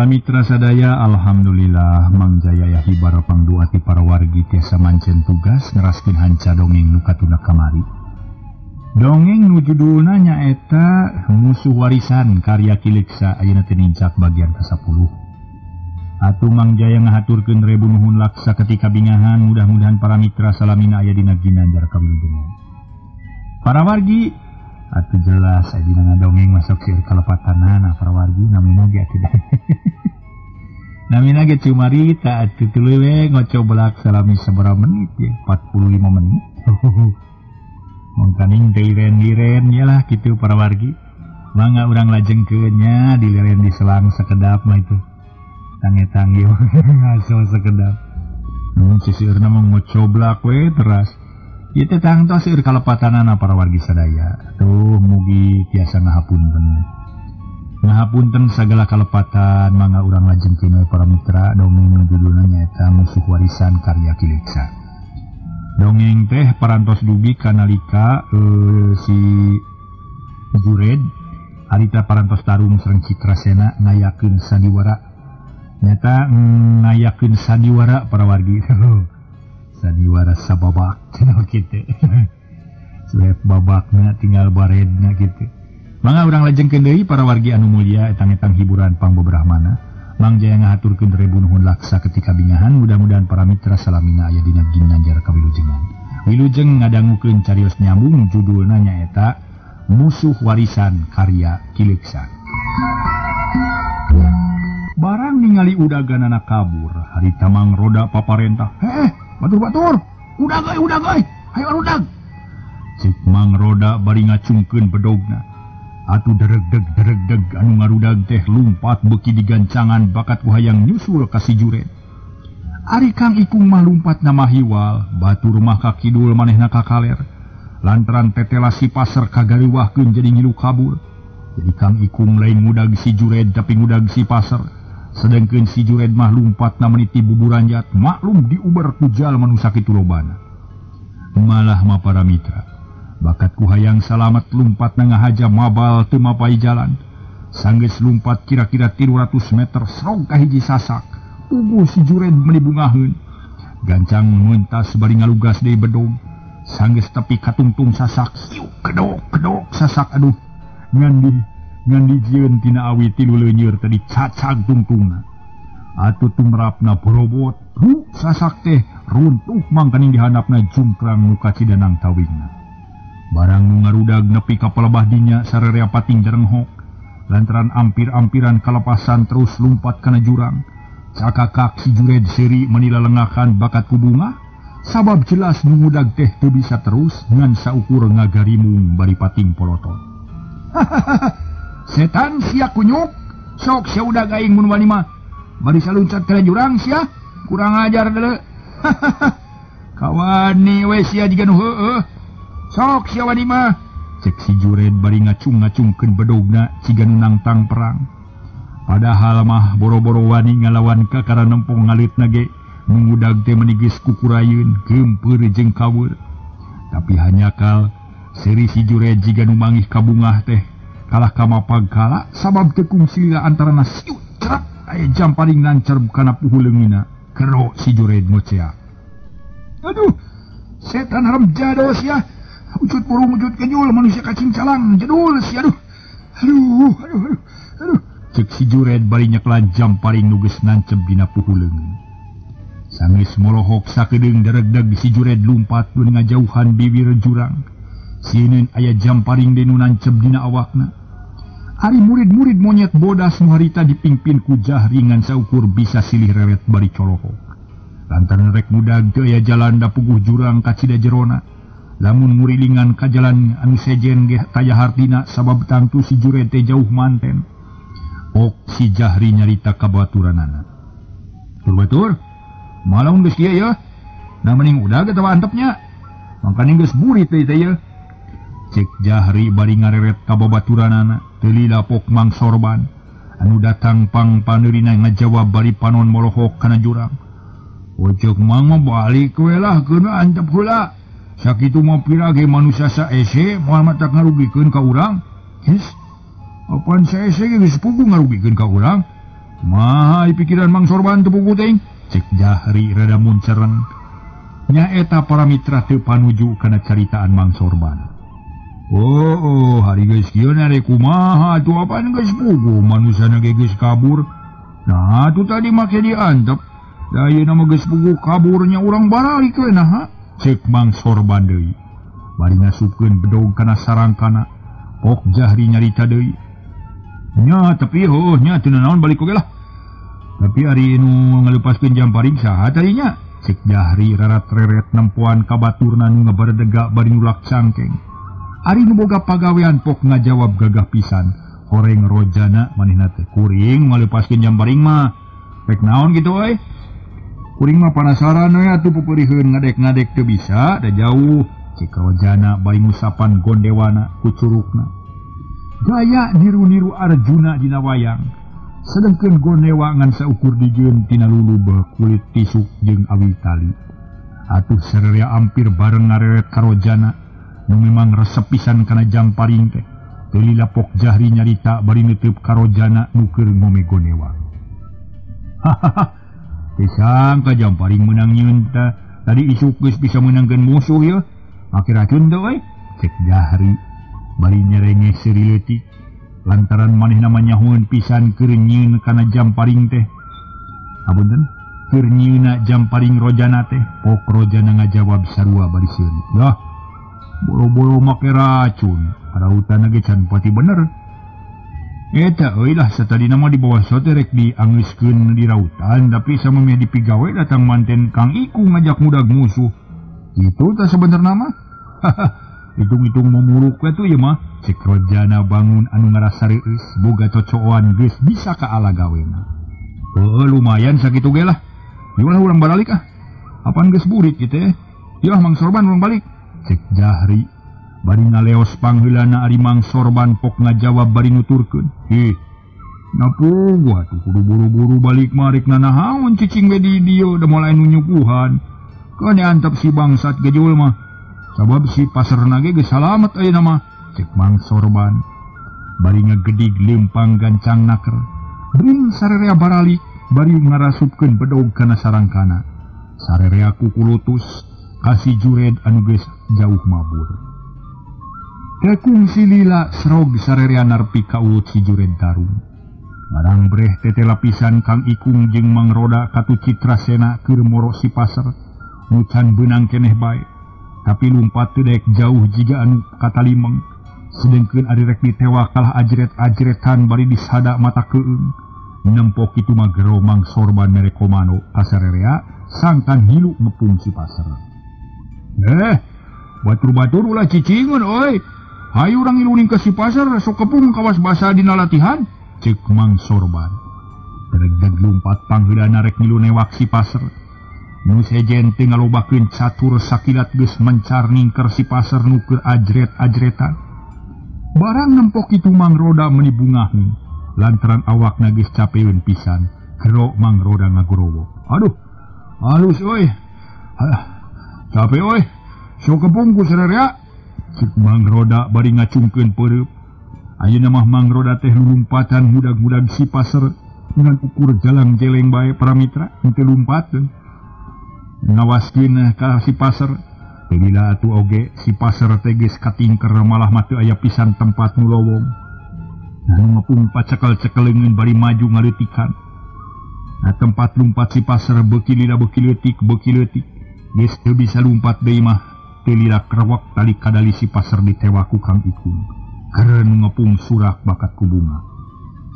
Para mitra sadaya, alhamdulillah Mang Jaya Yahibar pangduati para wargi tiasa mancen tugas ngeraskeun hanca dongeng nu katuna kamari. Dongeng nu judulna nyaeta Musuh Warisan karya Ki Leksa ayeuna teh nincak bagian ke-10. Atuh Mang Jaya ngahaturkeun rebu nuhun laksa ketika bingahan, mudah-mudahan para mitra salamina aya dina ginanjar kawilujengan. Para wargi atuh jelas aya dina ngadongeng masuk seueur kalepatanana para wargi namina ge atuh. Namina ge cumarita atuh tuluy we ngocoblak salami sabaraha menit ya, 45 menit. Mangkaning diliren-liren ya lah kitu para wargi. Mangga urang lajengkeun nya diliren diselang sakedap mah itu. Tangetang ieu ngaso sakedap. Mun sisieurna mah ngocoblak we teras. Ieu teh tangtos seueur kalepatanana para wargi sadaya. Tuh mugi tiasa ngahapunten. Ngahapunten sagala kalepatan, mangga urang lajengkeun we para mitra dongeng nu judulna nyaeta Musuh Warisan karya Ki Leksa. Dongeng teh parantos dugi kanalika si Jured harita parantos tarung sareng Citrasena ngayakeun sandiwara. Nyata ngayakeun sandiwara para wargi. Sandiwara sababak cenah kitu. Sebab babakna tinggal baredna kitu. Mangga urang lajengkeun deui para wargi anu mulia etang-etang hiburan pangbeberahmana. Mang Jaya ngahaturkeun rebu nuhun laksa ketika bingahan, mudah-mudahan para mitra salamina aya dina ginanjar kawilujengan. Wilujeng ngadangukeun carios nyambung judulna nyaeta Musuh Warisan karya Ki Leksa. Barang ningali udaganana kabur, harita Mang Roda paparentah, "Heh, batur-batur, udag euy, udag euy, hayu arudag." Cik Mang Roda bari ngacungkeun bedogna. Atuh deregdeg deregdeg anu ngarudag teh lumpat beuki digancangan bakat ku hayang nyusul ka si Jured. Ari Kang Ikung mah lumpat nama hiwal, batur mah ka kidul manehna ka kaler. Lantaran tetela si pasar kagariwahkeun jadi ngilu kabur. Jadi Kang Ikung lain ngudag si Jured tapi ngudag si pasar. Sedangkeun si Jured mah lumpat na meniti buburanjat, maklum diuber ku jalma nu sakitu lobana. Malah mah para mitra, bakat ku hayang salamet lumpat na ngahaja mabal teu mapai jalan. Sanggeus lumpat kira-kira 300 meter serong ka hiji sasak. Puguh si Jured meuni bungaheun. Gancang mentas bari ngalugas deui bedog. Sanggeus tepi katungtung sasak, siuk kedok kedok sasak aduh. Ngan dijieun tina awi tilu leunyeur tadi cacag tungtungna. Atuh tumrapna borobot, hu sasak teh runtuh mangkaning dihandapna jungkrang nu kacidanang tawingna. Barang nu ngarudag nepi ka palebah dinya sararea pating jarenghok. Lantaran ampir-ampiran kalepasan terus lumpat kana jurang. Cakakak si Jured seuri menila lengakan bakat ku bunga, sabab jelas nu ngudag teh teu bisa terus ngan saukur ngagarimung bari pating polotot. Setan sia kunyuk, sok sia udag aing mun wani mah. Bari saluncat kana jurang sia, kurang ajar deuleu. Kawani we sia jiga nu heueuh. Sok sia wani mah. Cek si Jured bari ngacung-ngacungkeun bedogna ciga nu nangtang perang. Padahal mah boro-boro wani ngalawan kakara nempong ngalitna ge, nu ngudag teh meuni geus kukurayeun, geumpeur jeung kaweur. Tapi hanyakal seuri si Jured jiga nu mangih kabungah teh kalah ka mapag kala sabab teu kungsilila antarana siut cerep aya jam paling lancar kana puhu leungina kero si Jured ngocea. Aduh, setan haram jados ya. Ucut burung ucut kenyul manusia kacing calang jedul si aduh. Aduh, aduh, aduh, aduh. Cek si Jured bari nyeklan jam paling nu geus nancep dina puhu leungeun. Sanggeus molohok sakedeung deregdeg si Jured lumpat nu ngajauhan bibir jurang. Sieun aya jam paring deui nu nancep dina awakna. Ari murid-murid monyet bodas nu harita dipimpin ku Jahri ngan saukur bisa silih reret bari colohok. Lantaran rek mudag teu aya jalan da puguh jurang kacida jerona. Lamun ngurilingan ka jalan anu sejen ge taya hartina sabab tangtu si Jured teh jauh manten. Ok si Jahri nyarita ka baturanana. Batur, malamun geus kieu yeuh. Nah mending udag atawa antepnya. Mangkaning geus burit teh teh yeuh. Cek Jahri bari ngareret ka babaturanana, teu lila pok Mang Sorban anu datang pang paneurina ngajawab bari panon molohok kana jurang. Ojek mang mah balik we lah keun antep heula. Sakitu mah pira ge manusia saese moal matak ngarugikeun ka urang. His, apaan saese ge geus puguh ngarugikeun ka urang. Kumaha pikiran Mang Sorban teu puguh teuing? Cek Jahri rada muncereng. Nyaeta para mitra teu panuju kana caritaan Mang Sorban. Oh, hari geus kieu na rek kumaha atuh apaan geus puguh manusana ge geus kabur. Nah, atuh tadi make diantep. Da ayeuna mah geus puguh kaburnya urang baralik we naha? Cek Mang Sorban deui. Bari ngasupkeun bedog kana sarangkana. Pok Jahri nyarita deui. Nya tapi heuh nya teu nanaon balik oge lah. Tapi ari nu ngalepaskeun jamparing saha tadinya? Cek Jahri rarat-reret nempoan ka baturna nu ngabaredega bari nulak cangkeng. Ari nu boga pagawean pok ngajawab gagah pisan. Horeng rojana manehna teh kuring ngalepaskeun jamparing mah. Rek naon kitu euy? Kuring mah panasaran we atuh peupeuriheun ngadek-ngadek teu bisa da jauh. Cek rojana bari ngusapan gondewana ku curugna. Gaya niru-niru Arjuna dina wayang. Sedengkeun gonewa ngan saukur dijieun tina lulubeh kulit tisuk jeung awi tali. Atuh sarerea ampir bareng ngareret ka rojana nu memang resep pisan kana jamparing teh. Teu lila Pok Jahri nyarita bari neuteub ka rojana nu keur ngome gonewa. Hahaha. Teu sangka jamparing meunang nyieun tah. Tadi isuk geus bisa meunangkeun musuh yeuh. Make racun teu euy? Cek Jahri bari nyerenge seuri leutik. Lantaran manehna mah nyahoeun pisan keur nyieun kana jamparing teh. Apunten, keur nyieunna jamparing rojana teh, Pok rojana ngajawab sarua bari seuri. Lah, boro-boro make racun, rautanna ge can pati bener. Eta euy lah satadina mah dibawa sote rek diangeuskeun di rautan, tapi samemeh dipigawe datang manten Kang Iku ngajak ngudag musuh. Itu tah sebenarna mah. Hitung-hitung memuruk we tuh ieu mah. Cek rojana bangun anu ngarasa reueus boga cocoan geus bisa ka ala gawena. Heueuh lumayan sakitu ge lah. Ieu lah urang baralik ah. Apaan geus burit kitu teh? Yeuh Mang Sorban urang balik. Cek Jahri bari ngaleos pangheulana ari Mang Sorban pok ngajawab bari nuturkeun. Hih. Napuguh atuh kudu buru-buru balik mah rek nanahaon cicing we di dieu da moal aya nu nyuguhan. Keun diantep si bangsat gejul mah. Sabab si pasarna ge geus salamet ayeuna mah. Cek Mang Sorban bari ngagedig lempang gancang naker. Bring sarerea baralik bari ngarasupkeun bedog kana sarangkana. Sarerea kukulutus ka si jured anu geus jauh mabur. Tekung silila serog sarerea narpi ka ulut si jured tarung. Barang breh tete lapisan Kang Ikung jeung Mang Roda katu Citrasena keur moro si pasar nu can beunang keneh bae. Tapi lumpat teu daek jauh jiga anu katalimeng. Sedengkeun ari rek ditewak kalah ajret-ajretan bari disada mata keung. Nempo kitu mah gero Mang Sorban mere komando ka sarerea sangkan hilu ngepung si pasar. Batur-batur ulah cicingeun euy. Hayu urang ngiluning ka si pasar sok kepung kawas basa dina latihan. Ceuk Mang Sorban. Deg-deg lumpat pangheulana rek ngilu newak si pasar. Nu sejen teu ngalobakeun catur sakilat geus mencar ningker si pasar nu keur ajret-ajretan. Barang nempok itu Mang Roda meuni bungahun lantaran awakna geus capeun pisan. Gero Mang Roda ngagorowok. Aduh, halus euy. Capek euy. Sok kepung ku sarerea. Ceuk Mang Roda bari ngacungkeun peureup. Ayeuna mah Mang Roda teh lulumpatan mudag-mudag si pasar ngan ukur jalang jeleng bae para mitra henteu lumpateun. Ngawaskeun ka si pasar. Lila atuh oge si pasar teh geus katingker malah mah teu aya pisan tempat nu lowong. Nu ngepung pacekel-cekeleungeun bari maju ngaleutikan. Nah tempat lumpat si pasar beuki lila beuki leutik beuki leutik. Geus teu bisa lumpat deui mah teu lila krewek tali kadali si pasar ditewak ku Kang Ikung. Keur nu ngepung surak bakat ku bunga.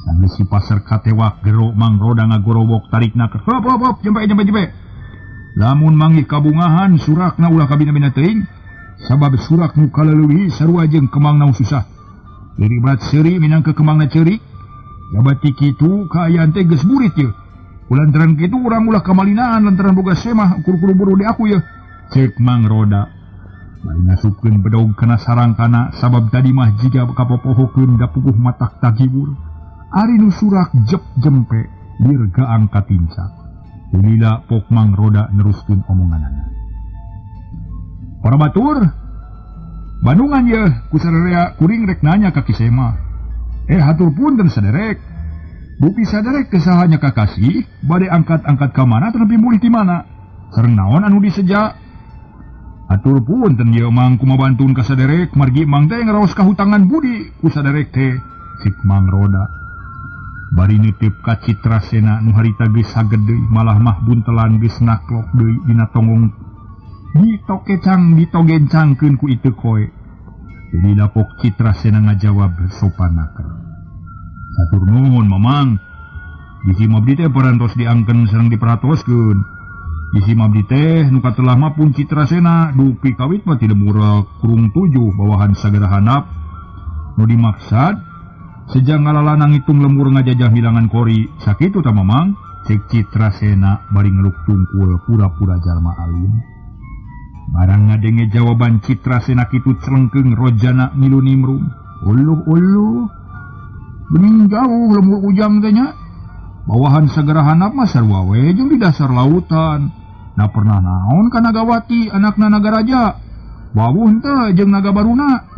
Sanggeus si pasar katewak gero Mang Roda ngagorowok tarikna ke hop hop hop jempe jempe jempe. Lamun manggih kabungahan surakna ulah kabina-bina teuing sabab surak nu kaleuleui sarua jeung kemangna susah. Diri berat seuri minangka kemangna ceurik. Jabati kitu kaayaan teh geus burit yeuh. Lantaran kitu urang ulah kamalinaan lantaran boga semah ukur-ukur buru di aku yeuh. Ceuk Mang Roda. Bari ngasupkeun bedog kana sarangkana sabab tadi mah jiga kapopohokeun da puguh matak tagibur. Ari nu surak jep jempe dirgaang katincak. Lila Pok Mang Roda neruskeun omonganana. Para batur, Bandungan ye ku sarerea kuring rek nanya ka Ki Sema. Hatur punten saderek. Bukti saderek teh saha nya kakasih bade angkat-angkat ka mana teu mulih ti mana. Sareng naon anu diseja? Atur punten ieu Mang kumaha bantun ka saderek margi Mang teh ngaraos kahutangan budi ku saderek teh. Cik Mang Roda. Bari nitip ka Citrasena nu harita geus sagede malah mah buntelan geus naklok deui dina tonggong ditokecang ditogencangkeun ku itu koe. Jadi dapok Citrasena ngajawab sopan naker. Satur nuhun Mamang. Bisi mabdi teh parantos diangken sareng diperatoskeun. Bisi mabdi teh nu katelah mah pun Citrasena dupi kawit mah tidak murah kurung 7 bawahan sagara handap. Nu dimaksad sejak ngalalana ngitung lemur ngajajah milangan kori sakitu ta Mamang. Cek Citrasena bari ngeluk tungkul pura-pura jalma alim. Barang ngadenge jawaban Citrasena kitu celengkeung rojana ngilu nimrum. Uluh-uluh. Bening jauh lemur ujang teh nya. Bawahan sagara handap mah sarua we jeung di dasar lautan. Na pernah naon ka Nagawati anakna Nagaraja. Wawuh henteu jeung Naga Baruna.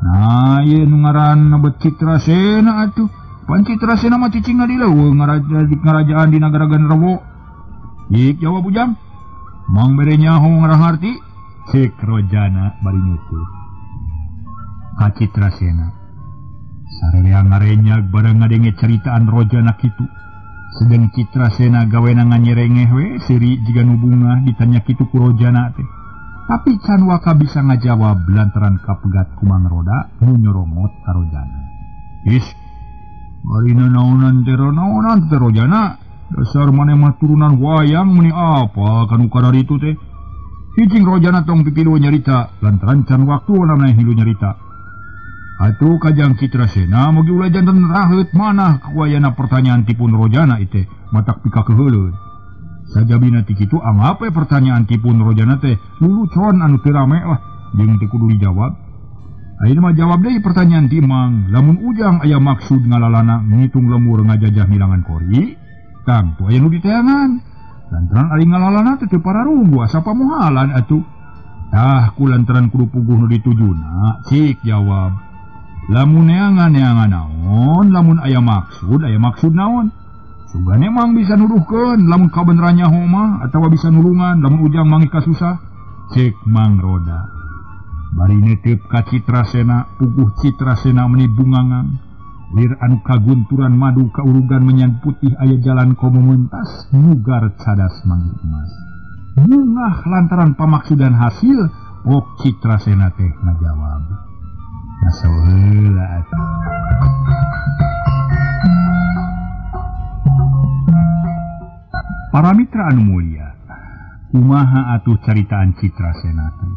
Nah, ieu nu ngaran bet Citrasena atuh. Pan Citrasena mah cicingna di leuweung ngarajaan di nagara Genderuwo. Yik jawab ujang. Mang bere nyaho ngaraharti cek rojana bari nutup. Ka Citrasena. Sarerea ngarenyag barang ngadenge ceritaan rojana kitu. Sedeng Citrasena gawena nganyerengeh we seri jiga nu bungah ditanya kitu ku rojana teh. Tapi can waka bisa ngajawab lantaran kapegat ku Mang Roda nu nyoromot ka rojana. Is bari naonan teh naonan teh rojana. Dasar maneh mah turunan wayang meni apa kanu kararitu teh. Cicing rojana tong pipilu nyarita lantaran can waktu maneh hilu nyarita. Atuh kajang Citrasena mugi ulah janten raheut manah kuayana pertanyaan tipun rojana iteh matak pika keheuleun. Sajabina ti kitu anggap we pertanyaan tipun rojana teh lulucon anu teu rame lah jeung teu kudu dijawab. Ayeuna mah jawab deui pertanyaan ti Mang, lamun ujang aya maksud ngalalana ngitung lemur ngajajah milangan kori, tangtu aya nu diteangan. Lantaran ari ngalalana teh teu pararunggu asa pamohalan atuh. Tah ku lantaran kudu puguh nu ditujuna, cik jawab. Lamun neangan-neangan naon, lamun aya maksud naon. Sugane Mang bisa nuduhkeun lamun kabeneran nyaho mah atawa bisa nulungan lamun ujang mangih kasusah. Cek Mang Roda. Bari nitip ka Citrasena, puguh Citrasena meni bungangan. Lir anu kagunturan madu kaurugan menyan putih aya jalan komo mentas mugar cadas manggih emas. Bungah lantaran pamaksudan hasil, pok Citrasena teh ngajawab. Ngaso heula atuh. Para mitra anu mulia, kumaha atuh caritaan Citrasena teh?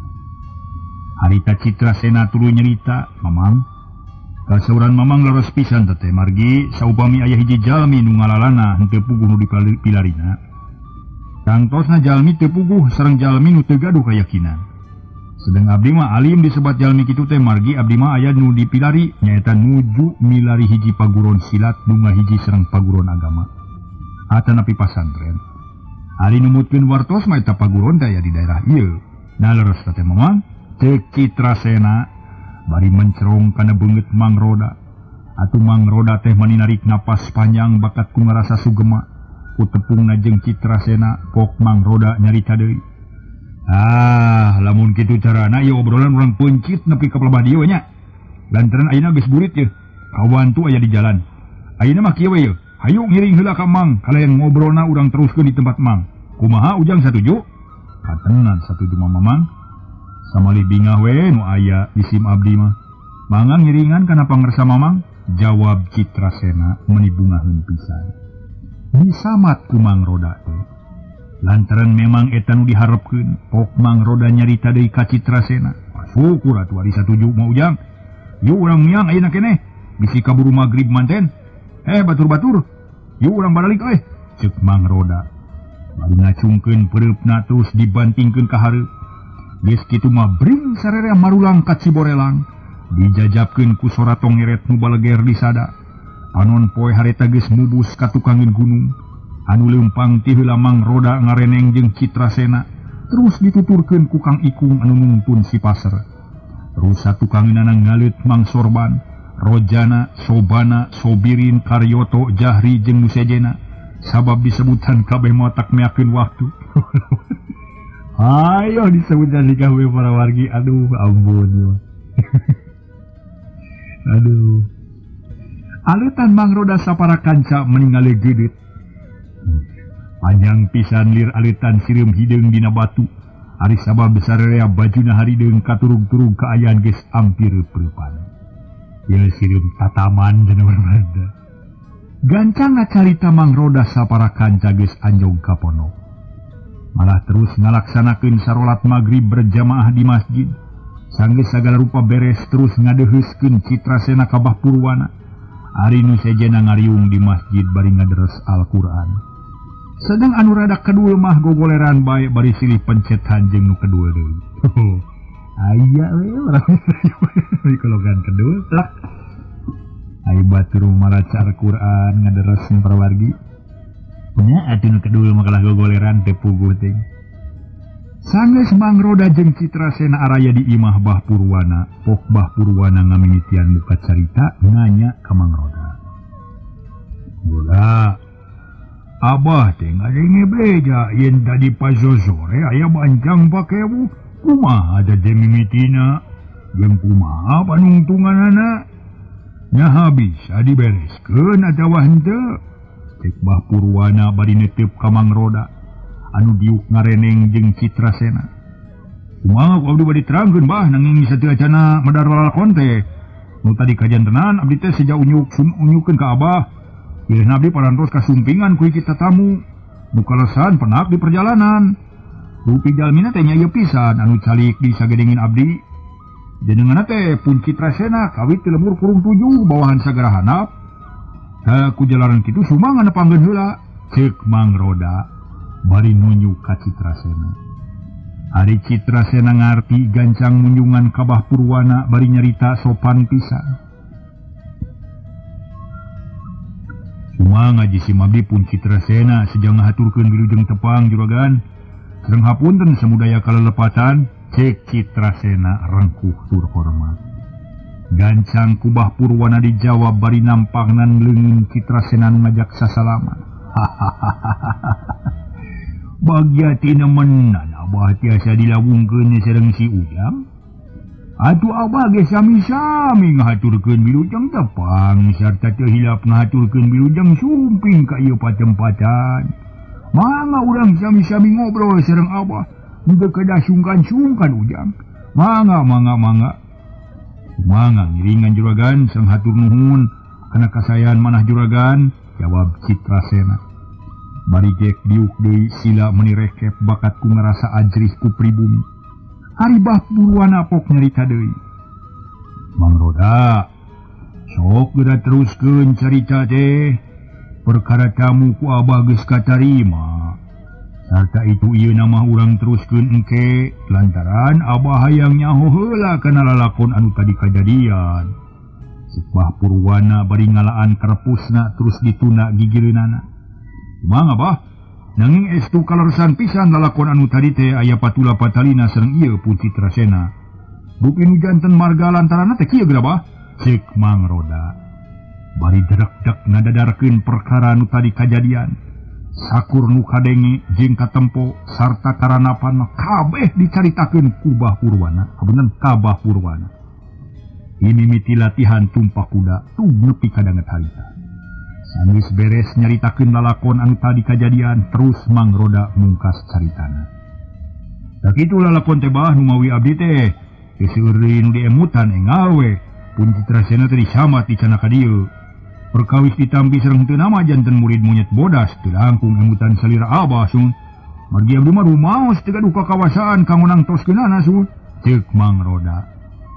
Harita Citrasena tuluy nyerita, Mamang. Kasauran Mamang leres pisan teh margi saupami aya hiji jalmi nu ngalalana henteu puguh nu dipilarina. Tangtosna jalmi teu puguh sareng jalmi nu teu gaduh kayakinan. Sedeng abdi mah alim disebat jalmi kitu teh margi abdi mah aya nu dipilari nyaeta nuju milari hiji paguron silat bunga hiji sareng paguron agama. Atanapi pasantren. Ari numutkeun wartos mah eta paguron teh aya di daerah ieu. Nah leres teh Mamang, ceuk Citrasena bari mencerong kana beungeut Mang Roda. Atuh Mang Roda teh mani narik napas panjang bakat ku ngarasa sugema. Ku tepungna jeung Citrasena pok Mang Roda nyarita deui. Ah, lamun kitu carana ieu obrolan urang peuncit nepi ka pelebah dieu nya. Lantaran ayeuna geus burit yeuh. Kawan tu aya di jalan. Ayeuna mah kieu we yeuh. Hayu ngiring heula ka Mang, kalayan ngobrolna urang teruskeun di tempat Mang. Kumaha ujang satuju? Katenan satuju mah Mamang. Samalih bingah we nu aya di sim abdi mah. Mangang ngiringan kana pangersa Mamang? Jawab Citrasena meuni bungaheun pisan. Disamat ku Mang Roda teh. Lantaran memang eta nu diharepkeun, pok Mang Roda nyarita deui ka Citrasena. Syukur atuh ari satuju mah ujang. Yuk urang miang ayeuna keneh. Bisi kaburu magrib manten. Batur-batur. Yuk urang baralik euy. Ceuk Mang Roda. Bari ngacungkeun peureupna terus dibantingkeun ka hareup. Geus kitu mah bring sarerea marulang ka Ciborelang. Dijajabkeun ku sora tongeret nu baleger di sada. Panon poe hareta geus mubus ka tukangin gunung. Anu leumpang ti heula Mang Roda ngareneng jeung Citrasena. Terus dituturkeun ku Kang Ikung anu nungtun si paser. Terus satukangeunana ngaleut Mang Sorban. Rojana, Sobana, Sobirin, Karyoto, Jahri jeung nu sejena. Sabab disebutan kabeh motak meakeun waktu. Ayo disebutan di kabeh para wargi. Aduh, ampun yo. Aduh. Aleutan Mang Roda sapara kanca meningali geudeup. Panjang pisan lir aleutan sireum hideung dina batu. Ari sabab sarerea bajuna harideung katurug-turug kaayaan geus ampir preupan. Ieu sireum tataman cenah urang. Gancang ngacarita Mang Roda sapara kanca geus anjog ka pondok. Malah terus ngalaksanakeun sarolat magrib berjamaah di masjid. Sanggeus sagala rupa beres terus ngadeheuskeun Citrasena ka Bah Purwana. Ari nu sejena ngariung di masjid bari ngaderes Al-Qur'an. Sedang anu rada kedul mah gogoleran bae bari silih pencetan jeung nu kedul deui. Aya we urang dikologan kedul plak. Ai batur maraca Al-Qur'an ngaderes nu para wargi. Nya atuh nu kedul mah kalah gogoleran teu puguh teh. Sanggeus Mang Roda jeung Citrasena araya di imah Bah Purwana, pok Bah Purwana ngamimitian muka carita nanya ka Mang Roda. "Bola, Abah teh ngadenge beja yen tadi pasosore aya bancang pakewu, kumaha teh mimitina jeung kumaha panungtunganana? Nyaha bisa dibereskeun atawa henteu?" Cek Bah Purwana bari netep ka Mang Roda anu diuk ngareneng jeung Citrasena. "Kumaha ku abdi bade terangkeun Bah, nanging sateu acana medar lalakon teh. Nu tadi kajantenan abdi teh seja unyuk unyukeun ka Abah. Bilih abdi parantos kasumpingan ku hiji tatamu. Nu kalesan penak di perjalanan. Rupi jalmina teh nya ieu pisan anu calik di sagedengin abdi. Jenenganna teh pun Citrasena kawit ti lemur kurung 7 bawahan sagara hanap. Ku jalaran kitu sumangga nepangkeun heula." Ceuk Mang Roda bari nunjuk ka Citrasena. Ari Citrasena ngarti gancang munjungan ka Bah Purwana bari nyarita sopan pisan. Sumangga jisim abdi pun Citrasena sejang ngahaturkeun wilujeng tepang juragan. Sareng hapunten samudaya kalelepatan. Cek Citrasena rengkuh tur hormat. Gancang ku Bah Purwana dijawab bari nampangnan leungin Citrasena nu ngajak sasalaman. Hahaha. Bagya tina menan Abah tiasa dilawungkeun sareng si Ujang. Atuh Abah ge sami-sami ngahaturkeun wilujeng tepang sarta teu hilap ngahaturkeun wilujeng sumping ka ieu patempatan. Mangga urang sami-sami ngobrol sareng Abah. Henteu kedah sungkan-sungkan Ujang. Mangga mangga mangga. Mangga ngiringan juragan sareng hatur nuhun kana kasayan manah juragan, jawab Citrasena. Bari gek diuk deui sila meuni rekep bakat ku ngarasa ajrih ku pribumi. Ari Bah Purwana pok nyarita deui. "Mang Roda, sok geura teruskeun carita teh. Perkara tamu ku Abah geus katarima. Sarta itu ieu nama urang teruskeun engke lantaran Abah hayang nyaho heula kana lalakon anu tadi kajadian." Cek Bah Purwana bari ngalaan karepusna terus ditunda gigireunana. "Kumaha Bah? Nanging estu kaleresan pisan lalakon anu tadi teh aya patula patalina sareng ieu pun Citrasena. Rupi nu janten marga lantaranna teh kieu geura Bah?" Cek Mang Roda. Bari dedek-dek ngadadarkeun perkara nu tadi kajadian. Sakur nu kadenge jeung katempo sarta karanapan mah kabeh dicaritakeun ku Bah Purwana. Kabeneran ka Bah Purwana. Ini mimiti latihan tumpak kuda tuh nepi ka danget harita. Sanggeus beres nyaritakeun lalakon anu tadi kajadian, terus Mang Roda mungkas caritana. "Sakitu lalakon teh Bah nu mawi abdi teh. Seueur deui nu diemutan enggal we. Pun Citrasena teh disamat dicana ka dieu. Perkawis ditampi sareng teu nama janten murid monyet bodas teu langkung emutan salira Abah sun. Margi abdi mah rumaos teu gaduh kakawasaan kanggo nangtoskeunana sun." Ceuk Mang Roda.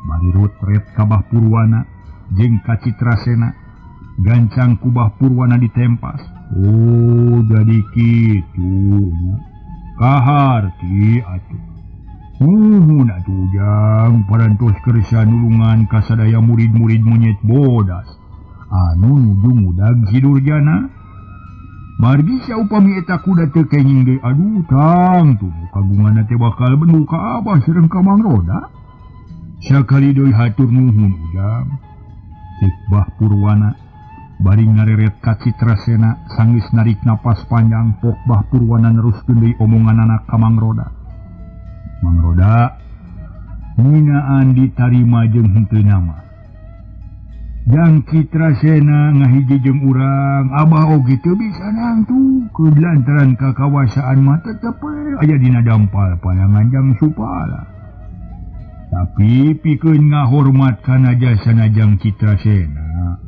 Bari rutret ka Bah Purwana jeung ka Citrasena. Gancang ku Bah Purwana ditempas. "Oh, jadi kitu. Kaharti atuh. Nuhun atuh Ujang parantos kersa nulungan ka sadaya murid-murid monyet bodas anu nuju ngudag si Durjana. Margi saupami eta kuda teu kenging deui, aduh tangtu kagunganna teh bakal bendu ka Abah sareng ka Mang Roda. Sakali deui hatur nuhun Ujang. Cek Bah Purwana bari ngareret ka Citrasena sanggeus narik napas panjang pok Bah Purwana neruskeun deui omonganana ka Mang Roda. Mang Roda nginaan ditarima jeung henteu nama. Jang Citrasena ngahiji jeung urang abah oge teu bisa nangtu keur lantaran kakawasaan mah tetep aya dina dampal payangan Jang Supala. Tapi pikeun ngahormat kana jasana Jang Citrasena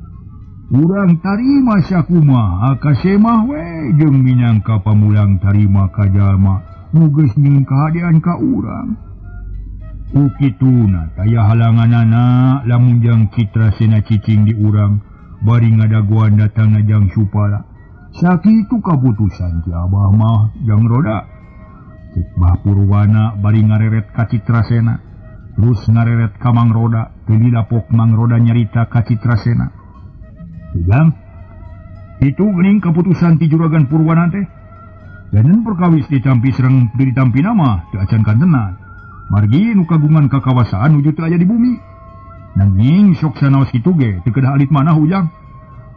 urang tarima sakumaha kasemah we jeung minangka pamulang tarima ka jalma nu geus nyieun kahadean ka urang. Ku kituna taya halanganana lamun Jang Citrasena cicing di urang bari ngadagoan datangna Jang Supala. Sakitu kaputusan ti abah mah Jang Roda. Cek Bah Purwana bari ngareret ka Citrasena terus ngareret ka Mang Roda teu dilapok Mang Roda nyarita ka Citrasena. Jang, itu geuning kaputusan ti Juragan Purwana teh. Janen perkawis ditampi sareng ditampi nama teu acan kantenan. Margi nu kagungan kakawasaan nuju teu aya di bumi. Nanging sok sanaos kitu ge teu kedah alit manah Ujang.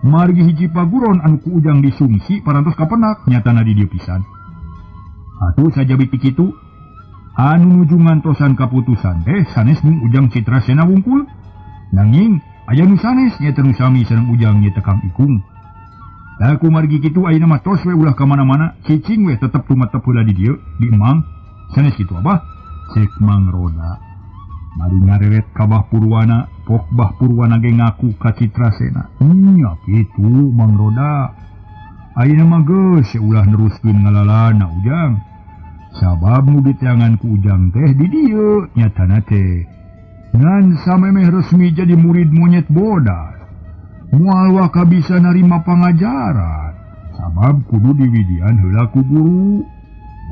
Margi hiji paguron anu ku Ujang disungsi parantos kapenak nyatana di dieu pisan. Atuh sajabi ti kitu anu nuju ngantosan kaputusan teh sanes mung Ujang Citrasena wungkul. Nanging aya nu sanes nyaeta nu sami sareng Ujang nyaeta Kang Ikung. Da kumargi kitu ayeuna mah tos we ulah ka mana-mana, cicing we tetep tumetep heula di dieu di Emang. Sanes kitu abah. Cek Mang Roda bari ngareret ka Bah Purwana, pok Bah Purwana ge ngaku ka Citrasena. Nya kitu Mang Roda. Ayeuna mah geus ulah neruskeun ngalalana Ujang. Sabab nu diteangan ku Ujang teh di dieu nyatana teh ngan samemeh resmi jadi murid monyet bodas. Moal waka bisa narima pangajaran sabab kudu diwidian heula ku guru.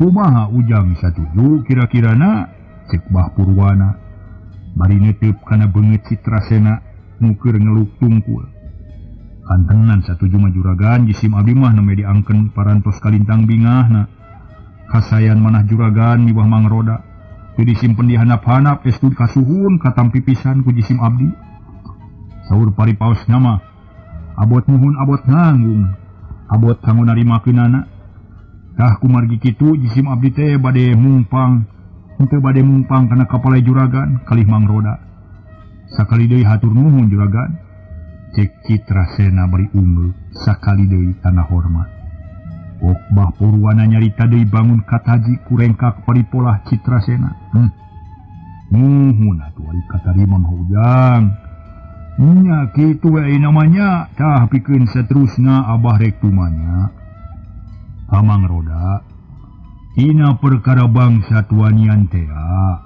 Kumaha Ujang satuju kira-kirana? Cek Bah Purwana bari netep kana beungeut Citrasena nu keur ngeluk tungkul. Kantenan satuju mah juragan jisim abdi mah nembe diangkeun parantos kalintang bingahna. Kasayan manah juragan miwah Mang Roda teu disimpen di handap-handap estu kasuhun katampi pisan ku jisim abdi. Saur paripaosna mah abot muhun abot nanggung abot kanggo narimakeunana. Tah kumargi kitu jisim abdi teh bade mungpang henteu bade mungpang kana kapalai juragan kalih Mang Roda. Sakali deui hatur nuhun juragan. Cek Citrasena bari unggul sakali deui tanah hormat. Ok Bah Purwana nyarita deui bangun kataji kurengkak paripolah Citrasena. Nuhun atuh ari katarima mah Ujang. Nya kitu we namanya tah pikeun saterusna abah rek tumanya. Amang Roda tina perkara bangsa tuanian tea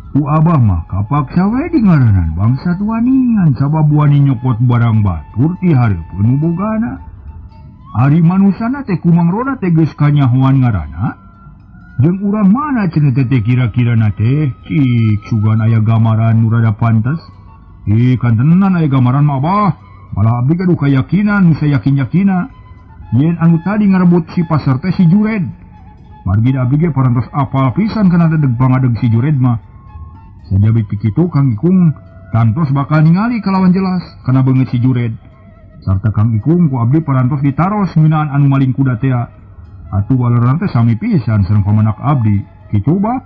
ku abah mah kapaksa we di ngaranan bangsa tuanian sabab wani nyokot barang batur ti hareupeun nu bogana. Ari manusana teh ku Mang Roda teh geus kanyahoan ngaranna jeung urang mana cenah teh kira-kirana teh cik sugan aya gamaran nu rada pantes. Ih kantenan aya gamaran mah abah malah abdi gaduh kayakinan nu sayakin-yakina yen anu tadi ngarebut si pasar teh si Jured. Margi da abdi ge parantos apal pisan kana dedeg pangadeg si Jured mah. Sajabi ti kitu Kang Ikung tantos bakal ningali kalawan jelas kana beungeut si Jured. Sarta Kang Ikung ku abdi parantos ditaros ngeunaan anu maling kuda tea. Atuh waleran teh sami pisan sareng pamanak abdi. Kitu bah.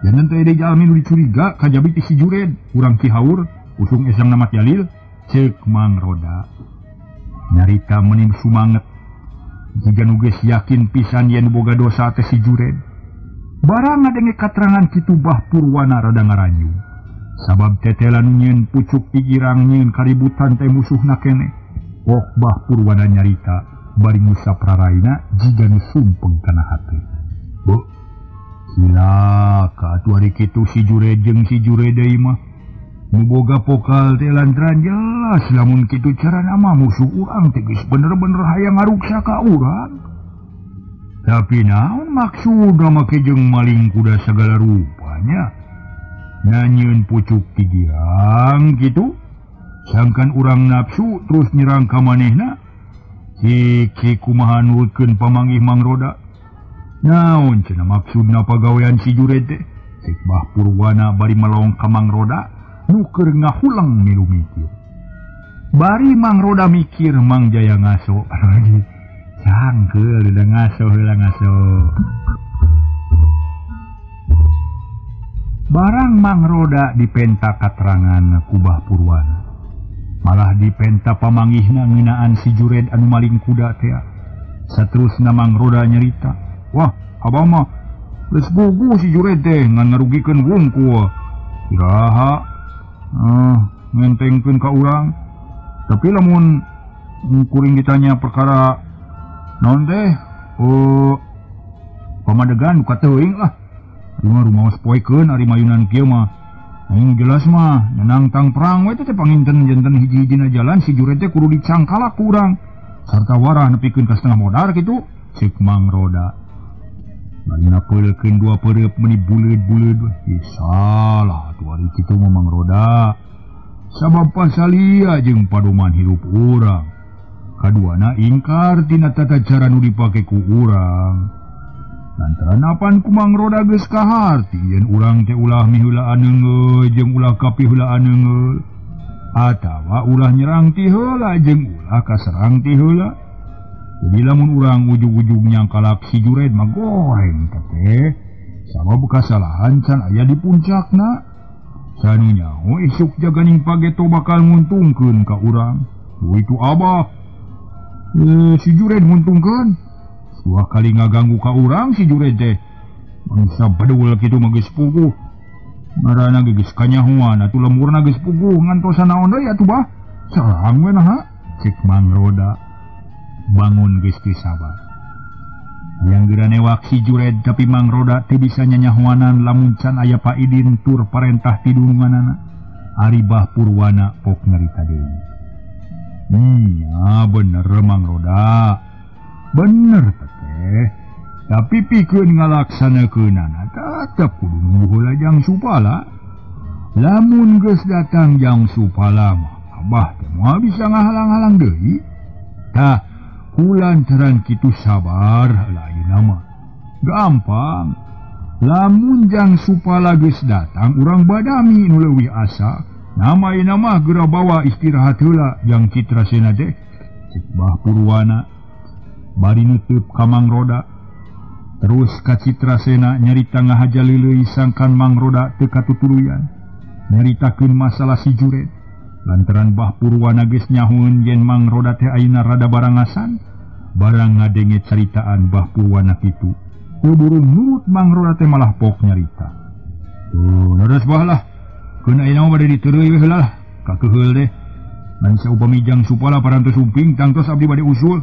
Janten teh deui jalmi nu dicuriga kajabi ti si Jured, urang Cihaur, usung esang namat Jalil, ceuk Mang Roda. Nyarita meni sumanget. Jiga nu geus yakin pisan yen boga dosa teh si Jured. Barang ngadenge katerangan kitu Bah Purwana rada ngaranyu. Sabab tetela nu nyieun pucuk pigirang nyieun kaributan teh musuhna keneh. Ok Bah Purwana nyarita bari ngusap raraina jiga nu sumpeng kana hate. Beuh, cilaka atuh ari kitu si Jured jeung si Jured deui mah. Nu boga pokal teh lantaran jelas lamun kitu carana mah musuh urang teh geus bener-bener hayang ngaruksa ka urang. Tapi naon maksudna make jeung maling kuda sagala rupanya? Nanyieun pucuk ti girang kitu? Sangkan urang nafsu terus nyerang ka manehna? Cik kumaha nurutkeun pamanggih Mang Roda? Naon cenah maksudna pagawean si Jured teh? Cek Bah Purwana bari melong ka Mang Roda nu keur ngahulang milu mikir. Bari Mang Roda mikir Mang Jaya ngaso lagi. Cangkeul udah ngaso heula ngaso. Barang Mang Roda dipenta katerangan ku Bah Purwana. Malah dipenta pamangihna ngeunaan si Jured anu maling kuda teh. Saterusna Mang Roda nyerita, "Wah, abah mah geus guguh si Jured teh ngan ngarugikeun wungkul. Iraha ngentengkeun ka urang. Tapi lamun kuring ditanya perkara naon teh, pamadegan buka teuing lah. Ari rumaos poekeun ari mayunan kieu mah. Aing jelas mah nyenang tang perang we teh panginten janten hiji-hijina jalan si Jured teh kudu dicangkalak ku urang. Sarta warah nepikeun ka setengah modar kitu." Ceuk Mang Roda. Bari napeulkeun dua pereup meuni buleud-buleud. Ih, salah atuh ari kitu mah Mang Roda. Sabab pasalia jeung padoman hirup urang. Kaduana ingkar tina tata cara nu dipake ku urang. Lantaran apan ku Mang Roda geus kaharti yen urang teh ulah miheulaan neungeul jeung ulah kapiheulaan neungeul. Atawa ulah nyerang ti heula jeung ulah kaserang ti heula. Jadi lamun urang ujug-ujug nyangkalak si Jured mah goreng teh. Sabab kasalahan can aya di puncakna. Sanu nyaho isuk jaganing pageto bakal nguntungkeun ka urang. Itu abah. Si Jured nguntungkeun. Dua kali ngaganggu ka urang si Jured teh. Mangsa bedul kitu mah geus puguh. Ngaranna ge geus kanyahoan atuh lemurna geus puguh ngantosan naon deui atuh bah. Serang we naha. Ceuk Mang Roda. Bangun geus teu sabar. Hayang geura newak si Jured tapi Mang Roda teu bisa nyanyahoanan lamun can aya paidin tur parentah ti dununganana. Ari Bah Purwana pok nyarita deui. Nya bener Mang Roda. Bener teh. Tapi pikeun ngalaksanakeunana tetep kudu nunggu heula Jang Supala. Lamun geus datang Jang Supala mah abah teh moal bisa ngahalang-halang deui. Tah, kulantaran kitu sabar lain mah. Gampang. Lamun Jang Supala geus datang urang badami nu leuwih asa. Nama ayeuna mah geura bawa istirahat heula Jang Citrasena teh. Ceuk Bah Purwana. Bari nutup ka Mang Roda. Terus ka Citrasena nyarita ngahaja leuleuy sangkan Mang Roda teu katutuluyan. Nyaritakeun masalah si Jured. Lantaran Bah Purwana geus nyahoeun yen Mang Roda teh ayeuna rada barangasan. Barang ngadenge caritaan Bah Purwana kitu. Teu burung nurut Mang Roda teh malah pok nyarita. Tuh, leres bah lah. Keun ayeuna mah bade diteureuy we heula lah. Kakeuheul deh. Ngan saupami Jang Supala parantos sumping tangtos abdi bade usul.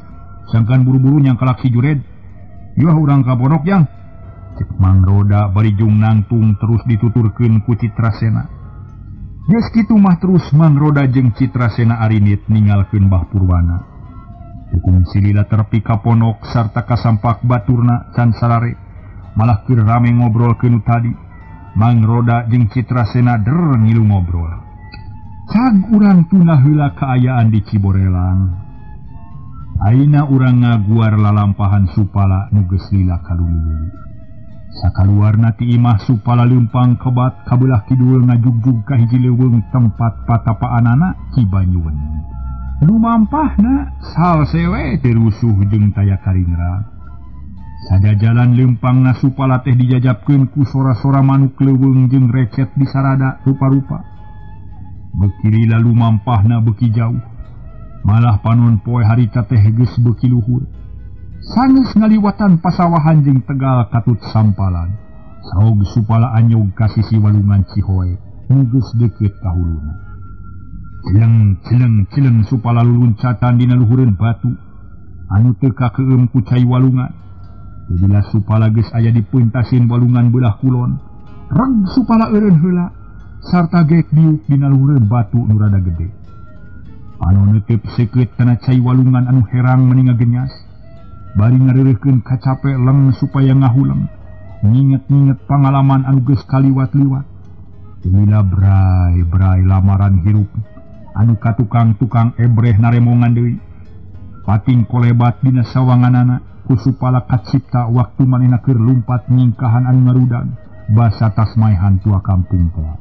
Sangkan buru-buru nyangkalak si Jured. Yuh urang ka pondok Jang. Ceuk Mang Roda bari jung nangtung terus dituturkeun ku Citrasena. Geus kitu mah terus Mang Roda jeung Citrasena arinit ninggalkeun Bah Purwana. Hukum silila terpi ka pondok sarta kasampak baturna can sarare. Malah keur rame ngobrolkeun nu tadi. Mang Roda jeung Citrasena der ngilu ngobrol. Cag urang tuna heula kaayaan di Ciborelang. Aina urang ngaguar lalampahan Supala nu geus lila kalulu. Sakaluarna ti imah Supala leumpang kebat kabelah kidul ngajugjug ka hiji leuweung tempat patapaanana Ki Banyuwangi. Lumampahna salse we teu rusuh jeung taya karingrang. Sajajalan leumpangna Supala teh dijajabkeun ku sora-sora manuk leuweung jeung recet disarada rupa-rupa. Beuki lila lumampahna beuki jauh. Malah panon poe harita teh geus beuki luhur. Sanes ngaliwatan pasawahan jeung tegal katut sampalan. Saog Supala anyog ka sisi walungan Cihoe nu geus deukeut ka huluna. Cileng cileng cileng Supala luluncatan dina luhureun batu anu teu kakeueum ku cai walungan. Bila Supala geus aya di puntasin walungan beulah kulon, reg Supala eureun heula sarta geek diuk dina luhureun batu nu rada gede. Anu neuteup seukeut kana cai walungan anu herang meni ngagenyas. Bari ngareureuhkeun kacape leng supaya ngahuleng. Nginget-nginget pangalaman anu geus kaliwat-liwat. Lila brai-brai lamaran hirup anu katukang-tukang ebreh naremongan deui. Pating kolebat dina sawanganana ku Supala kacipta waktu manehna keur lumpat nyingkahan anu ngarudag basa tasmaihan tua kampung teh.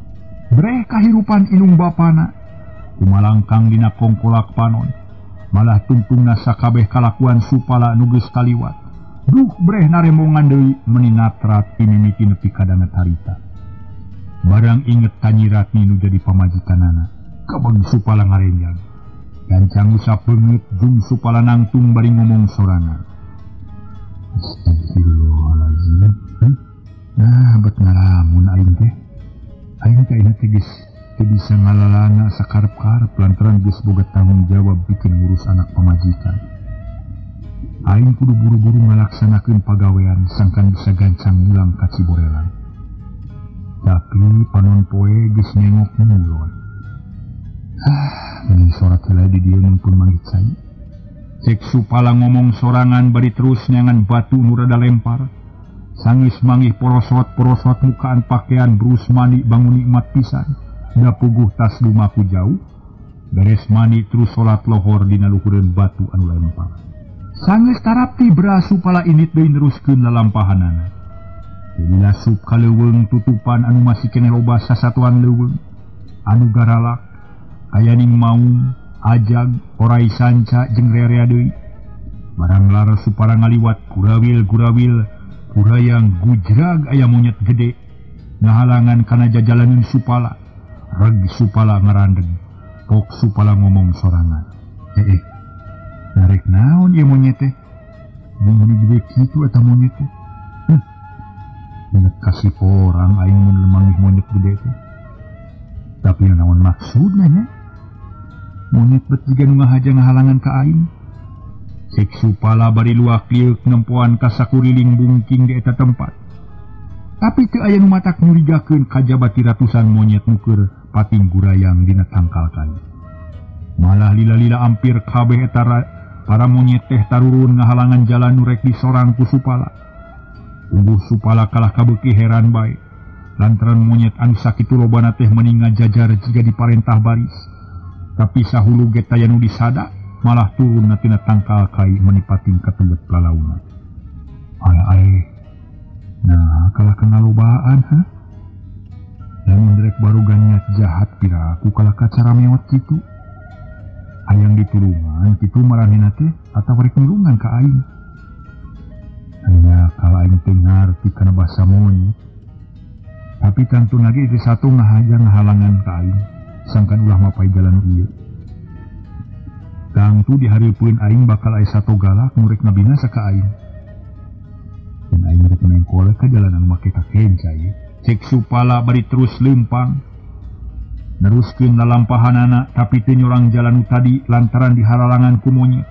Breh kahirupan inung bapana. Kumalangkang dina kongkolak panon. Malah tungtungna sakabeh kalakuan Supala nu geus kaliwat. Duh breh naremongan deui meuni natrat timimiti nepi ka danget harita. Barang inget ka Nyi Ratni nu jadi pamajikanana. Kebeng Supala ngarenjang. Gancang usap beungeut jeung Supala nangtung bari ngomong sorangan. Astagfirullahalazim. Nah, bet ngalamun aing teh. Aing teh ayeuna teh geus teu bisa ngalalana sakarep-karep lantaran geus boga tanggung jawab pikeun ngurus anak pamajikan. Aing kudu buru-buru ngalaksanakeun pagawean sangkan bisa gancang mulang ka Ciborelang. Tapi panon poe geus nengok ngulon. Ah, mending sorak heula di dieu mun pun manggih cai. Cek Supala ngomong sorangan bari terus neangan batu nu rada lempar. Sanggeus manggih porosot-porosot mukaan pakaian brus mandi bangun nikmat pisan. Da puguh tas lumaku jauh. Beres mandi terus salat lohor dina luhureun batu anu lempar. Sanggeus tarapti bra Supala indit deui neruskeun lalampahanana. Dina sup ka leuweung tutupan anu masih keneh loba sasatuan leuweung anu garalak ayaning maung, ajag, orai sanca jeung rea-rea deui. Barang lara Supala ngaliwat gurawil-gurawil kurayang gujrag aya monyet gede ngahalangan kana jajalaneun Supala. Reg Supala ngarandeg. Pok Supala ngomong sorangan. Narek naon ieu monyet teh? Mun gede kitu eta monyet teh. Inget kasih orang aing mun lemangih monyet gede teh. Tapi naon maksudna nya? Monyet bet jiga nu ngahaja ngahalangan ka aing. Cek Supala bari luak lieuk nempoan ka sakuriling bungking di eta tempat. Tapi teu aya nu matak nyurigakeun kajabati ratusan monyet nu keur pating gurayang dina tangkal kayu. Malah lila-lila ampir kabeh eta para monyet teh tarurun ngahalangan jalan nu rek disorang ku Supala. Ungguh Supala kalah kabeuki heran bae. Lantaran monyet anu sakitu lobana teh meuni ngajajar jiga diparentah baris. Tapi sahulu ge taya nu disada malah turun tina tangkal kai meuni pating katengget lalaunan. Ae. Nah, kalah kengalobaan ha? Lamun rek baru niat jahat pira aku kalah kacara mewat kitu. Hayang ditulungan kitu maranehna teh atawa rek nulungan ka aing. Hanya kala aing teu ngarti kana basa monyet. Tapi tangtu lagi itu satu ngahaja ngahalangan ka aing sangkan ulah mapai jalan ieu. Tangtu dihareupeun aing bakal aya sato galak nu rek ngabinasa ka aing. Dan aing rek mengkol ka jalan anu make kakenca ieu. Cek Supala bari terus leumpang. Neruskeun lalampahanana tapi teu nyorang jalan tadi lantaran diharalangan ku monyet.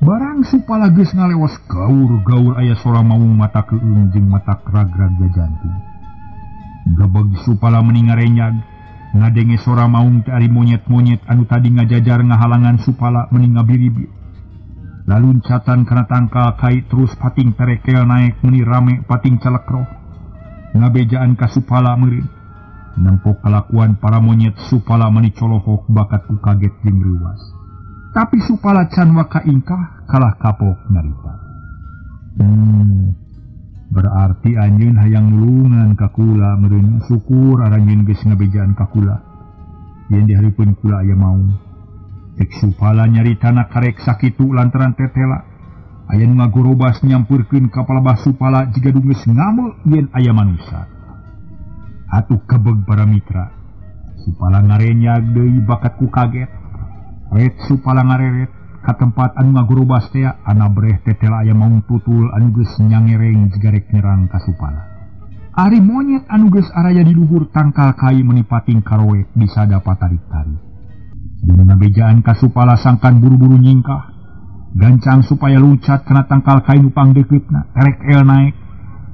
Barang Supala geus ngalewas gaur-gaur aya sora maung mata keueung jeung mata ragrag jajantung. Gebeg Supala meni ngarenyag ngadenge sora maung teh ari monyet-monyet anu tadi ngajajar ngahalangan Supala meni ngabiribir. Laluncatan kana tangkal kai terus pating terekel naek meni rame pating calekroh. Ngabejaan ka Supala meureun. Nempok kalakuan para monyet Supala meni colohok bakat ku kaget jeung reuwas. Tapi Supala can waka ingkah kalah kapok nyarita. Berarti anjeun hayang nulungan ka kula meureun syukur aranjeun geus ngabejaan ka kula. Yen dihareupeun kula aya maung. Cek Supala nyaritana karek sakitu lantaran tetela. Aya nu ngagorobas nyampurkeun ka palebah Supala jiga geus ngamuk yen aya manusa. Atuh kebeg para mitra. Supala ngarenyag deui bakat ku kaget. Ret Supala ngareret ka tempat anu ngagorobas teh anabreh tetela aya maung tutul anu geus nyangereng jiga rek nyerang ka Supala. Ari monyet anu geus araya di luhur tangkal kai meuni pating karoek disada patarik-tarik. Dina ngabejaan ka Supala sangkan buru-buru nyingkah. Gancang supaya luncat kana tangkal kai nu pangdekeutna, terek el naek.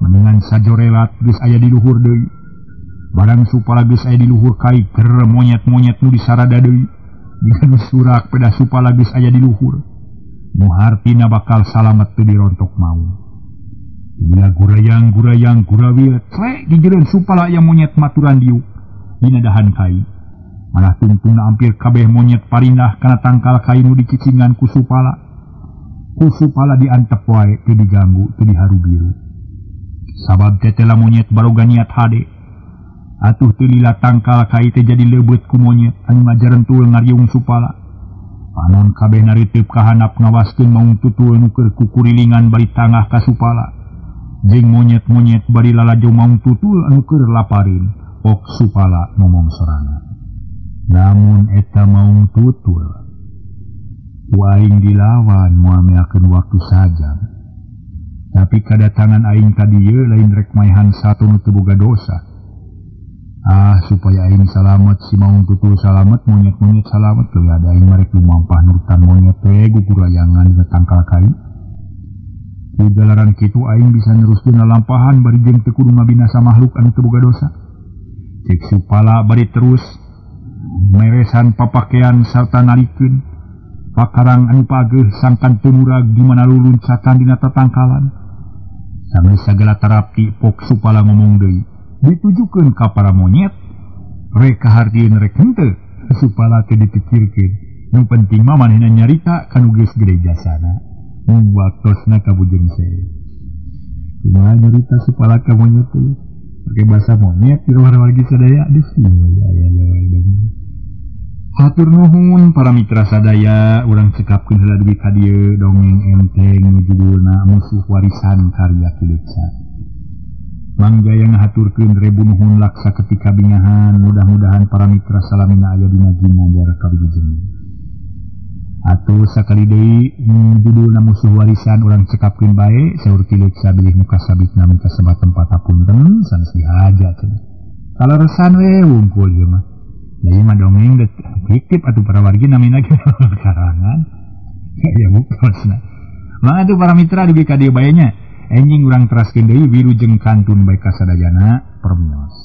Mendingan sajorelat geus aya di luhur deui. Barang Supala geus aya di luhur kai ger monyet-monyet nu disarada deui. Jiga nu surak peda Supala geus aya di luhur. Nu hartina bakal salamet teu dirontok maung. Bila gurayang-gurayang gurawil tlek gigireun Supala aya monyet maturan diuk dina dahan kai. Malah tungtungna ampir kabeh monyet parindah kana tangkal kai nu dicicingan ku Supala. Ku Supala diantep wae teu diganggu teu diharu biru. Sabab tetela monyet baroga niat hade. Atuh teu lila tangkal kai teh jadi leubeut ku monyet anu ngajarentul ngariung Supala. Panon kabeh nariteup ka handap ngawaskeun maung tutul nu keur kukurilingan bari tangah ka Supala. Jeung monyet-monyet bari lalajo maung tutul anu keur laparin. Ok Supala ngomong sorangan. Lamun eta maung tutul ku aing dilawan moal meakeun waktu sajam. Tapi kadatangan aing ka dieu lain rek maehan satu nu teu boga dosa. Ah, supaya aing salamet, si maung tutul salamet, monyet-monyet salamet, leuwih ada aing marek lumampah nurutan monyet we gugurayangan dina tangkal kai. Ku jalaran kitu aing bisa neruskeun lalampahan bari jeung teu kudu ngabinasa makhluk anu teu boga dosa. Cek Supala bari terus meresan papakean sarta narikeun pakarang anu pageuh sangkan teu murag di mana luluncatan dina tatangkalan. Sampai sagala tarapti pok Supala ngomong deui. Ditujukeun ka para monyet, rek kahartieun rek henteu, Supala teh dipikirkeun. Nu penting mah manehna nyarita ka nu geus gede jasana. Mung waktosna ka bujeng seeu. Kumaha nyarita Supala ka monyet teh? Pake bahasa monyet di wargi sadaya di sini ya ya ya dong. Hatur nuhun para mitra sadaya, urang cekapkeun heula dugi ka dieu dongeng enteng nu judulna Musuh Warisan karya Ki Leksa. Mang Jaya ngahaturkeun rebu nuhun laksa ketika bingahan, mudah-mudahan para mitra salamina aya dina ginanjar kawilujengan. Atuh sakali deui judulna Musuh Warisan urang cekapkeun bae saur Ki Leksa bilih nu kasabitna mika sebat tempat hapunten sanes dihaja cenah. Kaleresan we wungkul ieu mah. Da ieu mah dongeng fiktif atuh para wargi namina ge karangan. Ya buktosna. Mangga atuh para mitra dugi ka dieu bae nya. Enjing urang teraskeun deui wilujeng kantun bae kasadayana permios.